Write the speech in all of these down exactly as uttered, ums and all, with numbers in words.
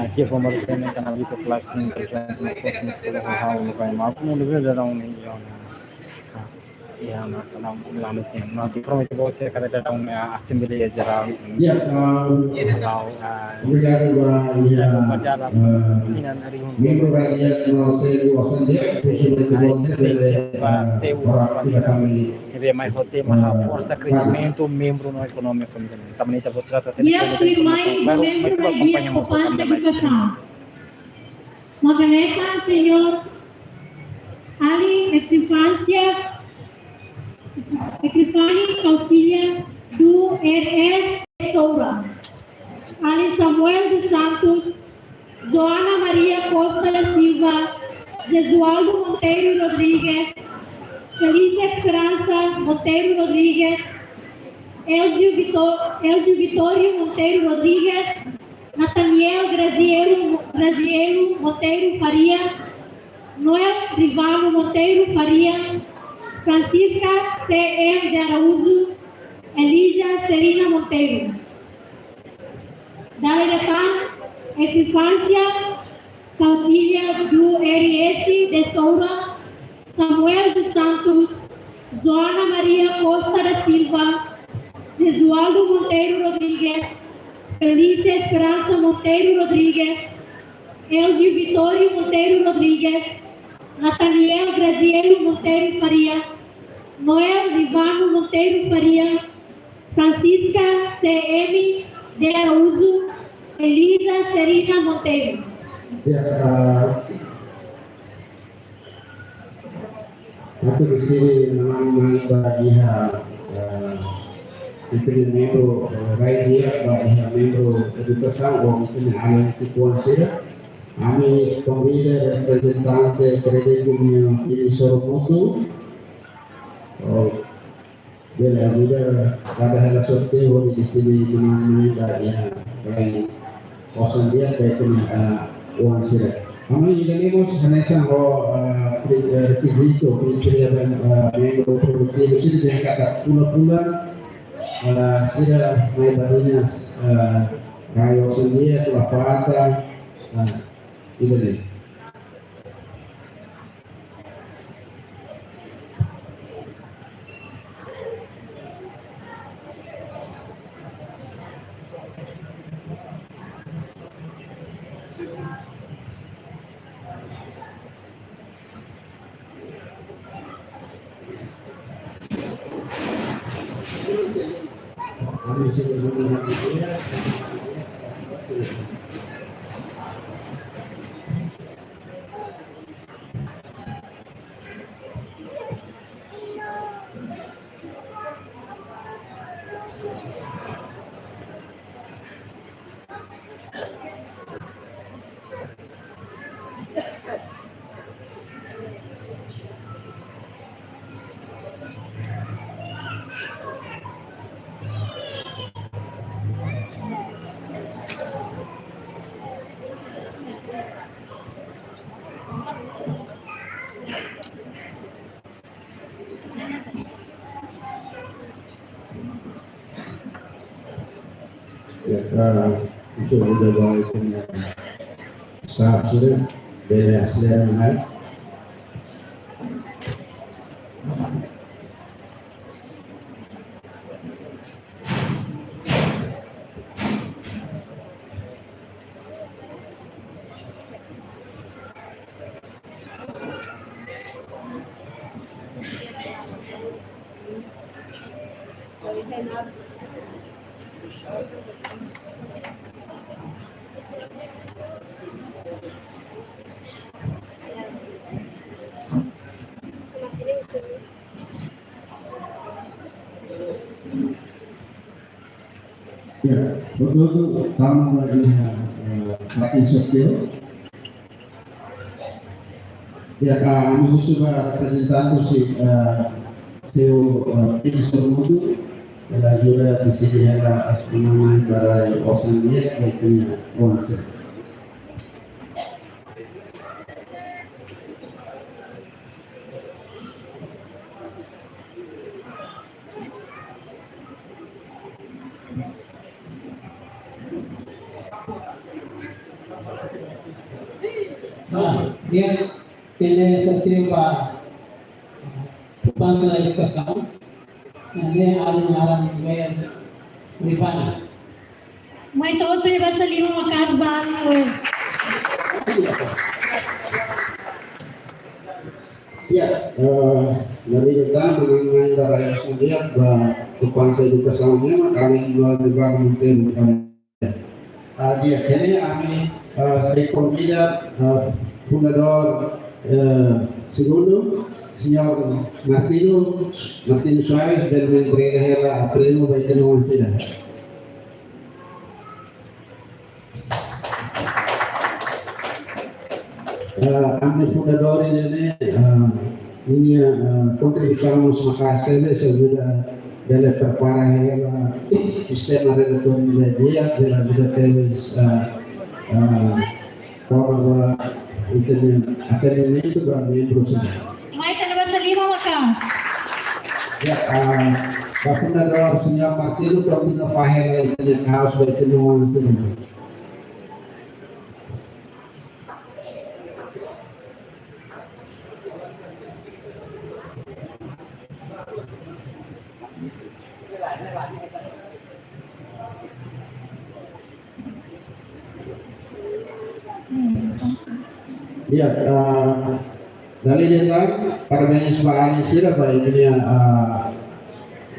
Aqui vamos ter na canal Vitor Plástico, que já tem uma coisa muito boa, o Raul vai mal, como ele vê, já dá um milhão. Iha nasionál lama tem. Mas de forma que você cada um a Assembleia Geral. Ya, ah, Geral, ah, obrigadu ba, ya, ah, membru rakyat no seu asende, possivelmente você deve, ah, para kita kami. Ebe mai hotu mak, ah, forsa kreximentu membru no ekonomia komunidade. Também está você trata. Ya, tuirmai membru rakyat poupansa edukasaun. Mak hanesan señór Alin Epifania, Epifania Kausilia do R S de Soura, Alin Samuel dos Santos, Joana Maria Costa da Silva, Jesualdo Monteiro Rodrigues, Felícia Esperança Monteiro Rodrigues, Elzio Vito-, Elzio Vitório Monteiro Rodrigues, Nathaniel Grazielo, Grazielo Monteiro Faria, Noel Rivano Monteiro Faria, Francisca C M de Araújo, Elisa Serina Monteiro. Dala ida tan, Epifania Kausilia do R S de Soura, Samuel dos Santos, Joana Maria Costa da Silva, Jesualdo Monteiro Rodrigues, Felícia Esperança Monteiro Rodrigues, Elgio Vitório Monteiro Rodrigues, Nathaniel Grazielo Monteiro Faria, Noel Rivano Monteiro Faria, Francisca C M de Araújo, Elisa Serina Monteiro. Ya, ah, atu husik manán mai ba iha, ah, ita-nia membru, ah, rai di'ak ba iha membru edukasaun, ou ita-nia alin ki'ikoan sira. Ami konvida reprezentante Kredeko nian, Dini Sorumutu. Oh, bele ajuda kada hela sorteiu hodi husik manán mai ba iha rai osan di'ak ba ita-nia, ah, oan sira. Ami ida-ne'e mós hanesan ho, ah, kri-, ah, rekizitu, kri-, kria ba, ah, membru produtivu sira dehan katak pula-pula, ah, sira mai ba iha, ah, rai osan di'ak, la falta, ah, ida-ne'e. Ya, ah, itu udah baik punya. Saat sudah, bele aselera mai. Ya, betul tu, tama lagi, eh, Fatin Sotio. Ya, ah, ami husu ba reprezentante husi, eh, seu, eh, Dini Sorumutu, ela ajuda di sini ela as penamai para osan di'ak, ela punya konsep. Di'ak, ita sei fila ba Poupansa Edukasaun, ne'e alin-alin Mel Ripana. Mai ita hotu basa liman maka'as ba alin Mel. Ya, eh, dari kita mengenai dari sendiri ba Poupansa Edukasaun ne'e, kami juga juga mungkin Ah, di'ak, ne'e ami, ah, sei konvida, ah, fundadór, eh, segundu, señór Martinho, Martinho Soares, bele entrega hela prémiu ba ita-nia oan sira. Ah, ami fundadór ne'e, ah, ninia, ah, kontribuisaun mós maka'as tebes, ajuda bele prepara hela sistema relatóriu ne'e di'ak, bele ajuda tebes, ah, ah, para ita-nia atendimentu ba membru sira. Mai ita basa liman maka'as. Ya, ah, ba fundadór señór Martinho, kontinua fahe hela ita-nia kaos ba ita-nia oan sira. Ya, ah, dala ida tan, parabéns ba alin sira ba imi-nia, ah,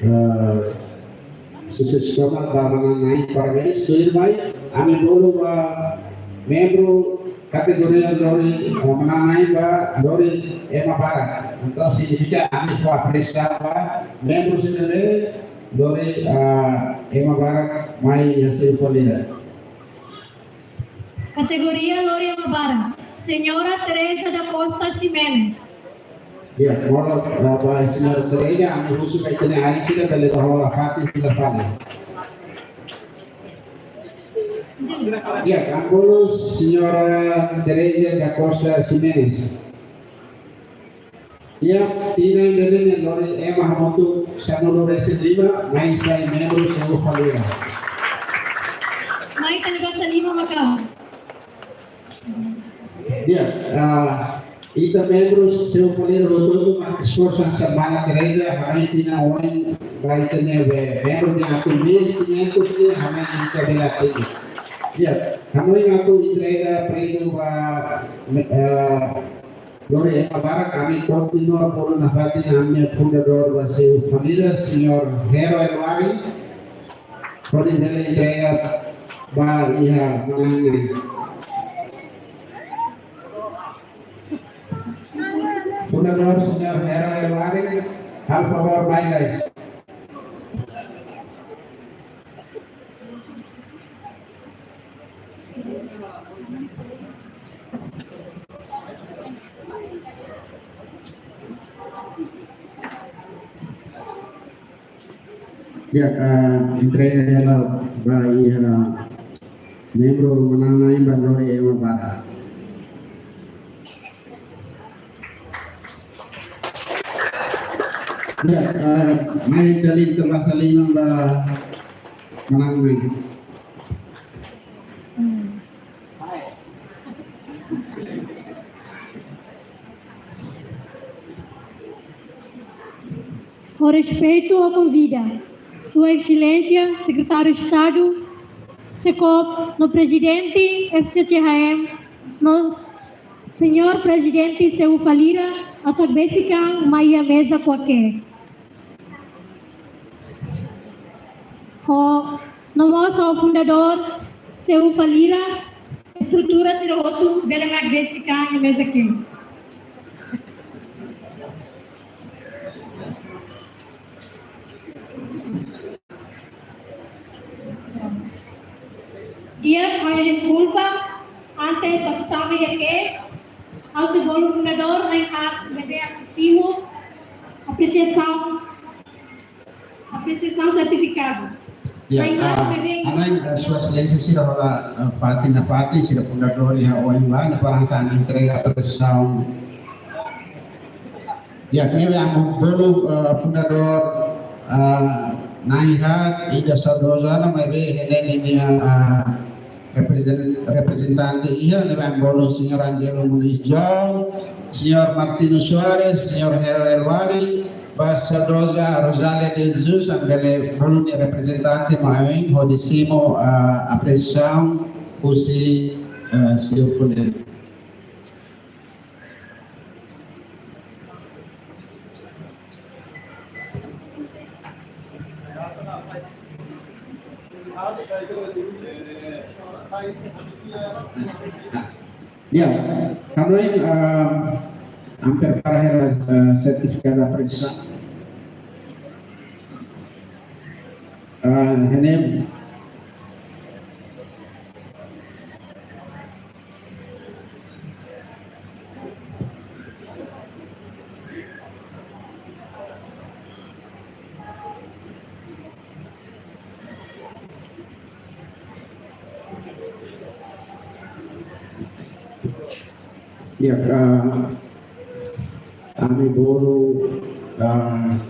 eh, susesu tomak ba manán-na'in, parabéns. Tuirmai, ami bolu ba membru kategoria lori, eh, manán-na'in ba lori ema barak. Entaun signifika ami fó apresiasaun ba membru sira ne'ebé lori, eh, ema barak mai iha Seú Falira. Kategoria lori ema barak, Señora Teresa da Costa Ximenes. Ya, bolu, eh, ba Señora Teresa, ami husu ba ita-nia alin sira bele bá hola fatin fila fali. Ya, ami bolu Señora Teresa da Costa Ximenes. Siap, tinan ida-ne'e lori ema hamutuk sanulu-resin-lima, mai sai membru Seú Falira. Mai ita basa liman maka'as. Ya, ah, ita membru Seú Falira hotu-hotu mak esforsu hanesan mana Teresa, hanoin tinan oin ba ita-nia be-, membru nia atu mil quinhentos nia, hanoin ita bele atinje. Ya, hanoin atu entrega prémiu ba, eh, lori ema barak, ami kontinua bolu nafatin ami-nia fundadór ba Seú Falira, señór Hero Eluari, hodi bele entrega ba iha manán-na'in. Fundadór señór Hero Eluari, halo favór mai lai. Ya, eh, entrega hela ba iha membru manán-na'in ba lori ema barak. Ya, eh, mai ita basa liman ba manán-na'in. Ho respeitu ha'u konvida Sua Exelénsia Sekretáriu Estadu, SECOP, no Prezidente F C C H M, no Señór Prezidente Seú Falira, atu hakbesik an mai iha meza kuaker. Ho, no mós ho fundadór Seú Falira, estrutura sira hotu bele mai hakbesik an iha meza kuaker. Di'ak, ha'u-nia deskulpa, antes atu tama iha kuaker, ha'u sei bolu fundadór na'in haat ne'ebé atu simu apresiasaun, apresiasaun sertifikadu. Ya, na'in haat, ah, ne'ebé, hanoin, eh, Sua Exelénsia sira hola, eh, fatin nafatin, sira fundadór iha oin ba, ne'e para hanesan entrega apresiasaun. Ya, ne'ebé ami bolu, eh, fundadór, eh, na'in haat, ida saudoza ona, maibé iha ne'e ninia, eh, reprezent-, reprezentante iha, ne'ebé ami bolu Señór Angelo Muniz João, Señór Martino Soares, Señór Hero Elwari, ba saudoza Rosália de Jesus, ami bele bolu nia reprezentante mai oin, hodi simu, ah, apresiasaun husi, ah, seu funeral. Ya, hanoin, ah, ami prepara hela, ah, sertifikadu apresiasaun. Ah, ne'e Ya, ah, ami bolu, ah,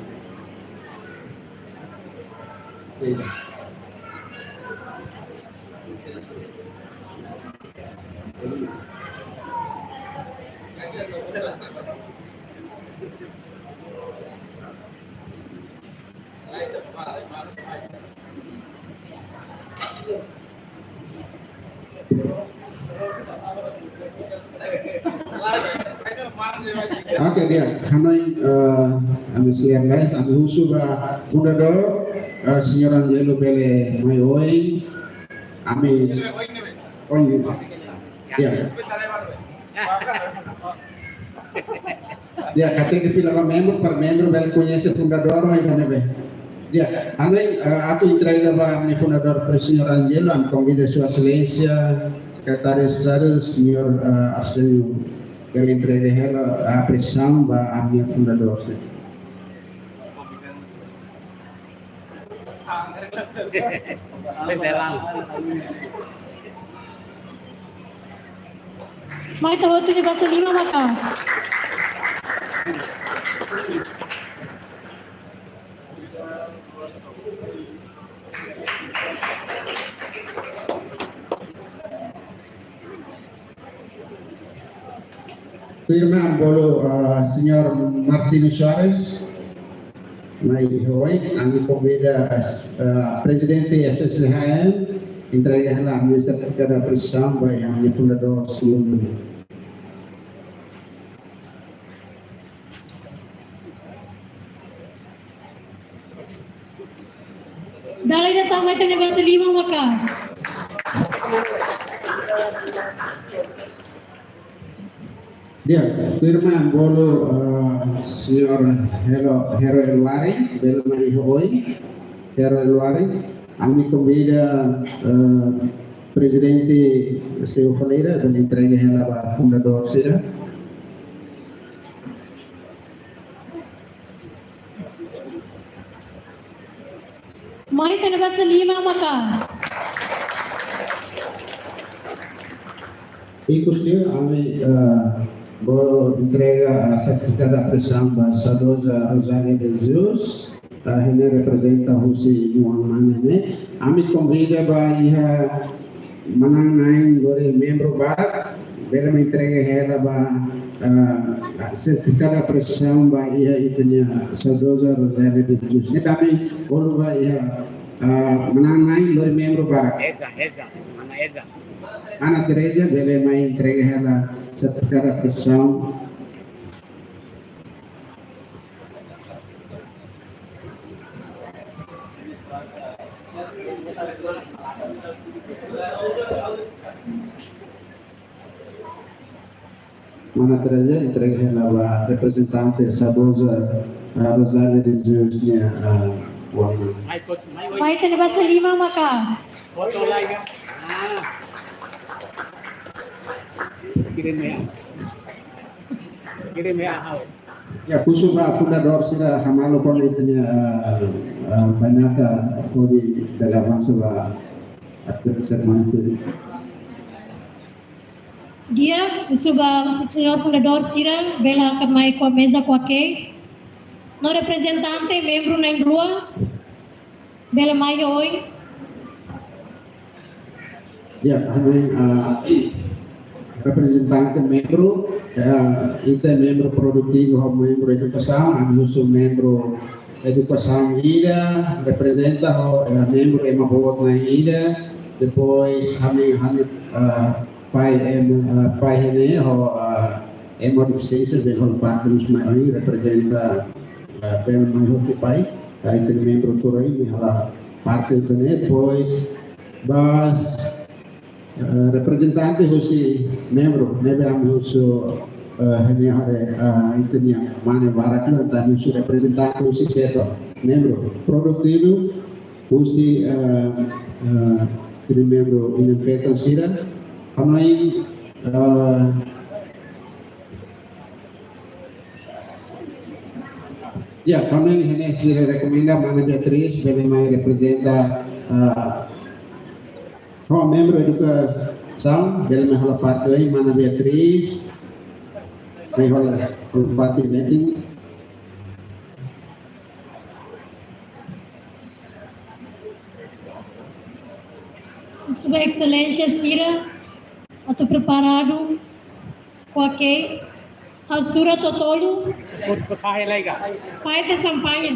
Oke, di'ak. Hanoin, eh, ami share live, ami husu ba fundadór, eh, Señór Angelo bele mai oin. Ami, oin. Ya. Ya, katak fila ba membru, para membru bele koñese fundadór, mai ba ne'ebé. Ya, ami, eh, atu entrega ba ami fundadór, Señór Angelo, ami konvida Sua Exelénsia, Sekretáriu Estadu, Señór, eh, Arsénio, bele entrega hela apresiasaun ba ami fundadór, sin. Mai ita hotu nia basa liman maka'as. Tuirmai ami bolu, ah, Señór Martino Soares, mai oin, ami konvida, ah, Prezidente F S C H L, entrega hela ami sertifikadu apresiasaun ba ami fundadór segundu. Dala ida tan, mai ita-nia basa liman maka'as. Di'ak, tuirmai ami bolu, eh, Señór Hero, Hero Elwari, bele mai oin, Hero Elwari, ami konvida, eh, Prezidente Seu Ferreira, bele entrega hela ba fundadór sira. Mai ita-nia basa liman maka'as. Ikus liu ami, eh, bolu entrega, eh, sertifikadu apresiasaun ba saudoza Rosália de Jesus, eh, ne'ebé reprezenta husi nia oan-mane ne'e. Ami konvida ba iha manán-na'in lori membru barak, bele mai entrega hela ba, ah, sertifikadu apresiasaun ba iha ita-nia saudoza Rosália de Jesus. Ne'e ami bolu ba iha, ah, manán-na'in lori membru barak. Eza, Eza, mana Eza. Ana Teresa bele mai entrega hela sertifikadu apresiasaun. Mana Teresa entrega hela ba reprezentante saudoza, ah, Rosália de Jesus nia, ah, oan-mane. Mai ita-nia basa liman maka'as. Kirim ya. Kirim ya, hau. Ya, husu ba fundadór sira hamaluk ona ita-nia, eh, eh, bainaka hodi bele avansa ba atividade semanál. Di'ak, husu ba señór fundadór sira bele hakat mai iha meza kuak-keen. No reprezentante membru na'in-rua bele mai oin. Ya, ami, ah, reprezentante membru, ya, ita membru produtivu ho membru edukasaun, ami husu membru edukasaun ida, reprezenta ho, eh, membru ema boot na'in ida, depois ami, ami, ah, pai ema, ah, pai ne'e ho, ah, ema defisiénsia, bele halo parte husi mai oin, reprezenta, ah, bele mai hotu pai, ah, ita-nia membru tuur oin, bele halo parte ida-ne'e, depois, bas, eh, reprezentante husi membru, ne'ebé ami husu, eh, hanya hari, eh, ita-nia mane barak la, entaun ami husu reprezentante husi setór, membru produtivu husi, eh, eh, ita-nia membru inan-feton sira, hanoin, eh, ya, hanoin ne'e sira rekomenda Mana Beatriz bele mai reprezenta, eh, ho membru edukasaun, bele mai hola parte lai, Mana Beatriz, mai hola, hola parte meeting. Sua Exelénsia sira, atu preparadu, ok. Ha'u sura Totolu. Por favor, lega. Fai ita-nia xampaña.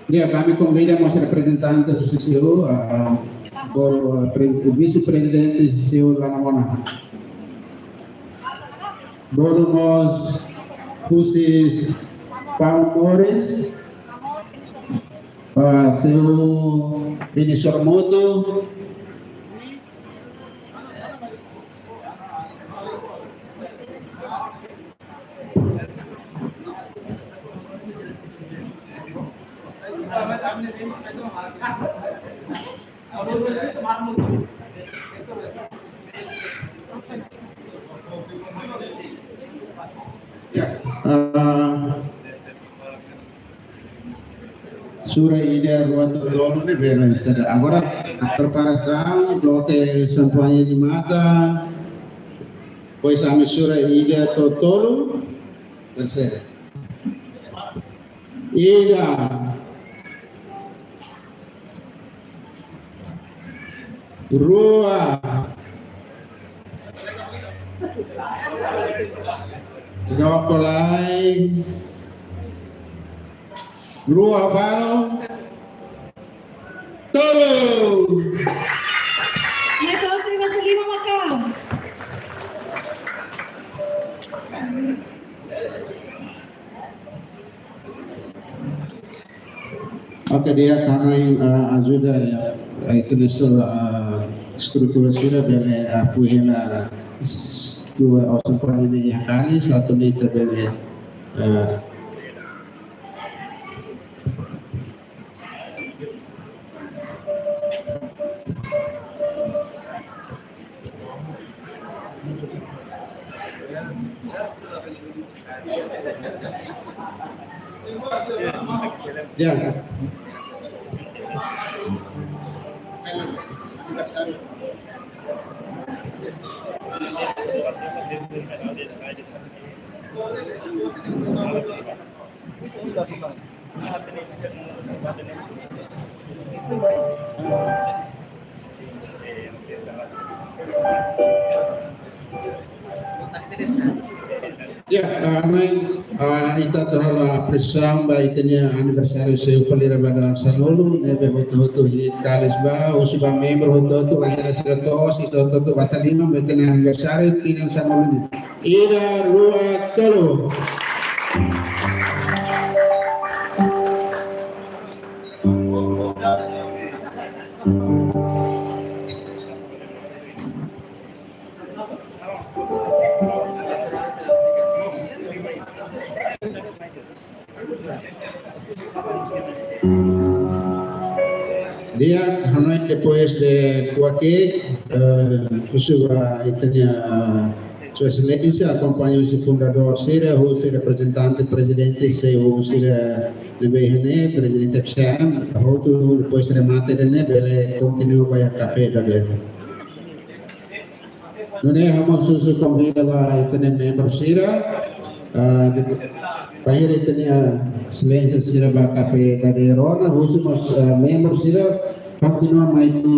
Ya, ami konvida mós reprezentante husi CCU, ah, bolu, ah, pre-, vise-prezidente CCU Lana Mona. Bolu mós husi Pau Moris, ah, CCU Bini Sorumutu. Ya, ah, sura ida, rua, tolu, ne'e bele sede. Agora, preparasaun, bloke xampaña ida mata, depois ami sura ida to'o tolu, bele sede. Ida. Rua. Rua kolai. Rua balu. Tolu. Ne'e to'o, terima kasih lima makan. Oke, di'ak, hanoin, eh, ajuda, ya, eh, itu justru, eh, estrutura sira bele, eh, fó hela s-, dua osan kuali ne'e iha kalis, atu nune'e ita bele, eh, Ya. Ya, ah, mai, ah, ita atu halo apresiasaun ba ita-nia aniversáriu CCU Fali Rabada sanulu, ne'ebé hotu-hotu hi'it kalis ba, husu ba membru hotu-hotu, bainhira sira to'os, ita hotu-hotu basa liman ba ita-nia aniversáriu tinan sanulu nian. Ida, rua, tolu. Di'ak, hanoin depois de kuak, eh, husu ba ita-nia, eh, Sua Exelénsia akompaña husi fundadór sira, husi reprezentante prezidente C E O sira ne'ebé iha ne'e, prezidente F C M, hotu depois remata ida-ne'e bele kontinua ba iha kafé Dadeer. Nune'e ha'u mós husu konvida ba ita-nia membru sira, ah, de, bainhira ita-nia Exelénsia sira ba kafé Dadeer ona, husu mós, ah, membru sira kontinua mai